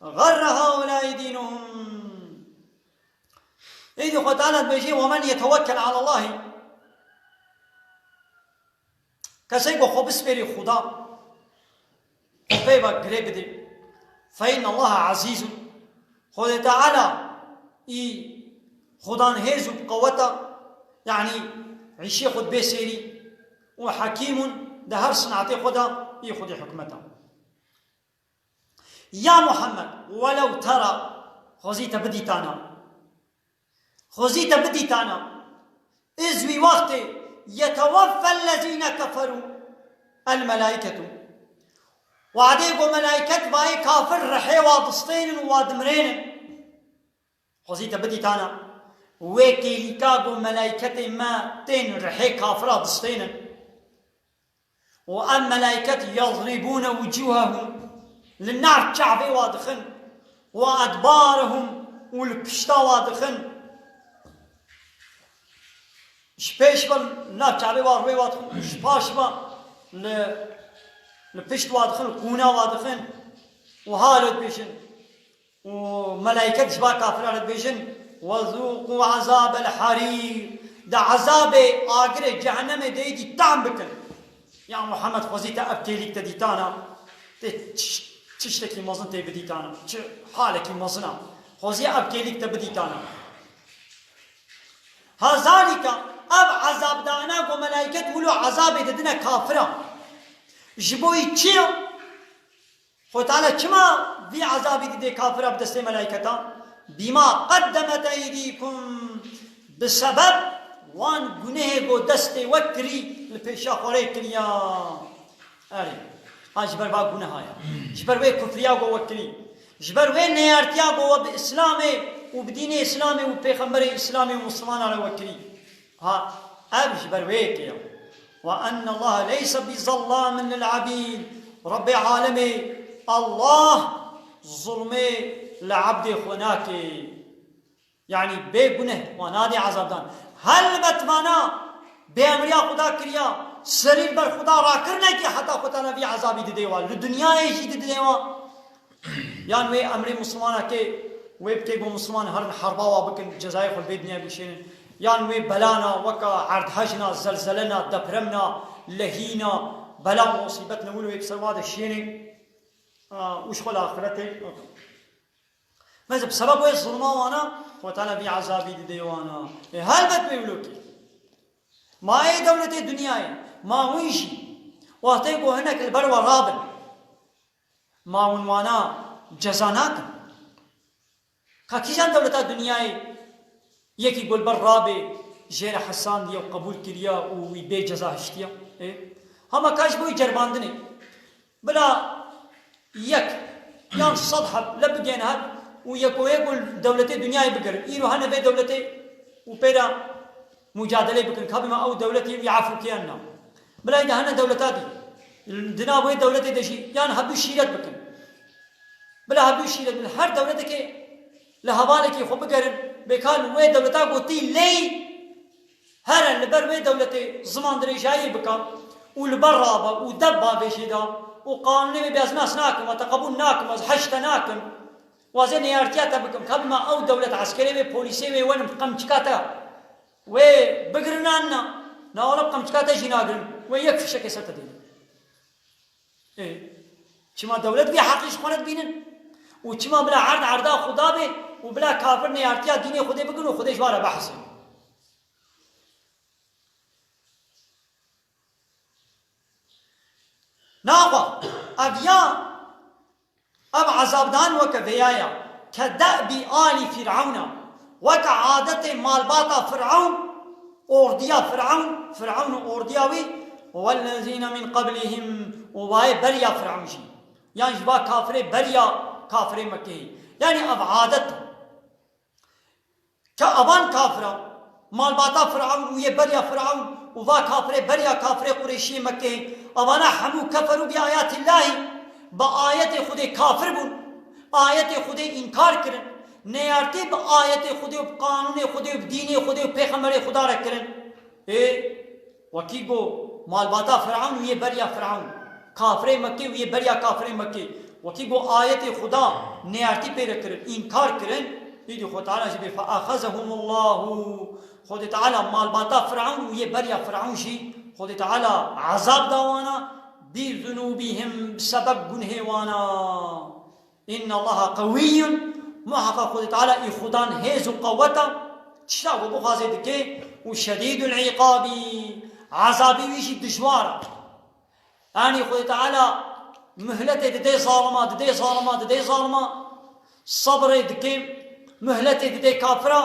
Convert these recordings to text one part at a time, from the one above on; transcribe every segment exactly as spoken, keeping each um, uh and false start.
غر هؤلاء دينهم. Êdî Xwe Teala dibêje: "ومن يتوكل على الله." Kesê ku xwe bispêrî Xuda, xwe pê ve girê bidê. "فإن الله عزيز." Xwedê Teala î Xudan hêz û bi qewet e, yanî îşê xwe dibê sêrî û hekîm û di her sinatê xwe de î Xwedê hikmet e. Ya Muhammed, ولو ترى, xwezî te bidîtana. Xwezî te bidîtana. Iz wî wextê يتوفى الذين كفروا الملائكة. Wadê ku melaiket vayê kafir rihê wa distênin û wa dimirênin. Xwezî te bidîtana. Wê kêlîka ku melaiketê me tên rihê kafira distênin. Û em melaiket يضربون وجوههم, li nav çavê wa dixin, وأدبارهم, û li pişta wa dixin. Ji pêş ve li nav çavê wa, rûyê wa dixin, û ji paş ve li, li pişt wa dixin, li qûna wa dixin û halo dibêjin. Û melaiket ji ba kafiran re dibêjin: "وذوقوا عذاب الحريق." De ezabê agirê cehennemê de êdî tam bikin. Ya Muhammed, xwezî te ev kêlîk te dîtana, tê çi-, çi tiştekî mezin tê bidîtana, çi halekî mezin a. Xwezî ev kêlîk te bidîtana. Hazalika, ev ezabdana ku melaiket wilo ezabê didine kafira. Ji bo yî çi ye? Xwe Teala çima vî ezabî didê kafira bi destê melaîketan? "بما قدمت أيديكم." Bi sebeb wan gunehê ku destê we kirî, li pêşa xwe rê kiriya. Erê, ha ji ber va guneha ye. Ji ber wê kufriya ku we kirî. Ji ber wê neyartiya ku we bi Îslamê û bi dînê Îslamê û pêxemberê Îslamê û Mislimanan re we kirî. Ha, ev ji ber wê yekê ye. "وأن الله ليس بظلام للعبيد." Rebbê alemê, Allah zulmê li ebdê xwe nake. Yanî bê guneh wan nadê ezabdan. Helbet vana bêemriya Xuda kiriya, serî li ber Xuda rakirine ki heta Xwe Teala vî ezabî didê wan. Li dinyayê jî didê wan. Yan wê emrê Mislimanekê wê bikê ku Misliman herin herba wa bikin, cezayê xwe li vê dinyayê bişênin. Yan wê belana weka erdhejna, zelzelena, depremna, lehîna, bela û musîbetna wilo wê bi ser wa de şênê, a, û ji xwe li axiretê. Mesela bi sebeb wê zulma wana, Xwe Teala vî ezabî didê wana. Ê, helbet wê wilo kê. Ma ê dewletê dinyayê, ma hûn jî, wextê ku hinek li ber we rabin, ma hûn wana ceza nakin? Ka kîjan dewleta dinyayê yekî ku li ber rabê jê re hesandiye û qebûl kiriye û wî bê ceza hiştiye? Ê? Hema ka ji bo wî ceribandinê. Bila yek yan sed heb le bigên hev û yeko yek û dewletê dinyayê bigir. Îro hene vê dewletê û pê re mucadelê bikin. Ka bima ew dewletê wî efû kiyan na. Bila de hene dewleta dî. Di nav wê dewletê de jî yan hevdû şîret bikin. Bila hevdû şîret bikin. Her dewletekê li hevalekî xwe bigerin. Bêkan wê dewleta gotî lê Here li ber wê dewletê ziman dirêjayî bike û li ber rabe û deb bavêjê de û qanûnê wê bê ez nas nakim, ez te qebûl nakim, ez hej te nakim, ez ê neyartiya te bikim. Ka bima ew dewlet eskerê wê, polîsê wê werin bi qemçika te wê bigirin an na? Na wele bi qemçika te jî nagirin. Wê yek fişekê ser te dênin. Ê, çima dewlet vê heqî ji xwe re dibînin? Û çima bila erd erda Xuda bê û bila kafir neyartiya dînê Xwedê bikin û Xwedê ji wan re behsê? Naxwe, ev ya, ev ezabdan weke vêya ya, كدأب آل فرعون, weke adetê malbata Fir'ewn, ordiya Fir'ewn, Fir'ewn û ordiya wî, والذين من قبلهم, û wayê beriya Fir'ewn jî. Yan ji va kafirê beriya kafirê Mekkeyê. Yanî ev adet e. Ke evan kafira, malbata Fir'ewn û yê beriya Fir'ewn û va kafirê beriya kafirê Qurêşiyê Mekkeyê, evana hemû كفروا بآيات الله, bi ayetê Xwedê kafir bûn, ayetê Xwedê înkar kirin, neyartî bi ayetê Xwedê û bi qanûnê Xwedê û bi dînê Xwedê û pêxemberê Xweda re kirin. Ê, wekî got, malbata Fir'ewn û yê beriya Fir'ewn, kafirê Mekkê û yê beriya kafirê Mekkê, Wekî ku ayetê Xuda neyartî pê re kirin, înkar kirin, îdî Xwedê Teala jî bê فأخذهم الله. Xwedê Teala malbata Firavun û yê beriya Firavun jî Xwedê Teala ezab da wana, بذنوبهم, bi sebeb gunhê wana. إن الله قوي, muheqeq Xwedê Teala î Xudan hêz û qeweta, tişta ku bixwaze dike, û شديد العقاب, ezabê wî jî dijwar e. Yanî Xwedê Teala muhletê dide zalima, dide zalima, dide zalima, sebrê dike, muhletê dide kafira,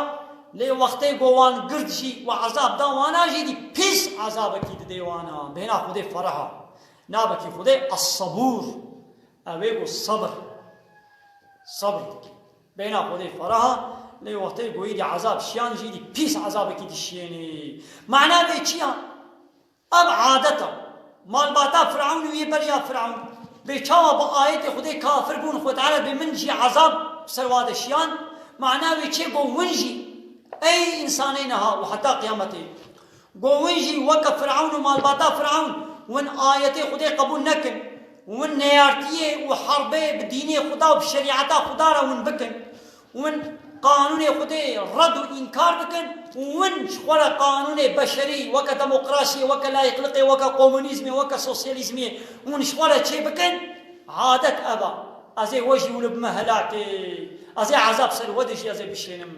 lê wextê ku wan gird jî û ezab da wana jî dî pîs ezabekî dide wana. Bêhna Xwedê ferah e. Navekî Xwedê Es-Sebûr. Ew ê ku sebr. Sebr dike. Bêhna Xwedê ferah e, lê wextê ku êdî ezab şiyan jî dî pîs ezabekî dişiyênê. Mana vê çi ya? Ev adet e. Malbata Firavun û yê beriya Firavun. Bê çawa bi ayetê Xwedê kafir bûn, Xwedê Teala bê min jî ezab ser wa de şiyan. Mana wê çê ku win jî, ey însanê niha û heta qiyametê, ku win jî weke Firavun û malbata Firavun, win ayetê Xwedê qebûl nekin, win neyartiyê û herbê bi dînê Xweda û bi şerîeta Xweda re win bikin, win qanûnê Xwedê red û înkar bikin û win ji xwe re qanûnê beşerî, weke demokrasiyê, weke layîqliqê, weke komunîzmê, weke sosyalîzmê, win ji xwe re çê bikin, adet ev e. Ez ê we jî wilo bime helakê. Ez ê ezab ser we de jî ez ê bişênim.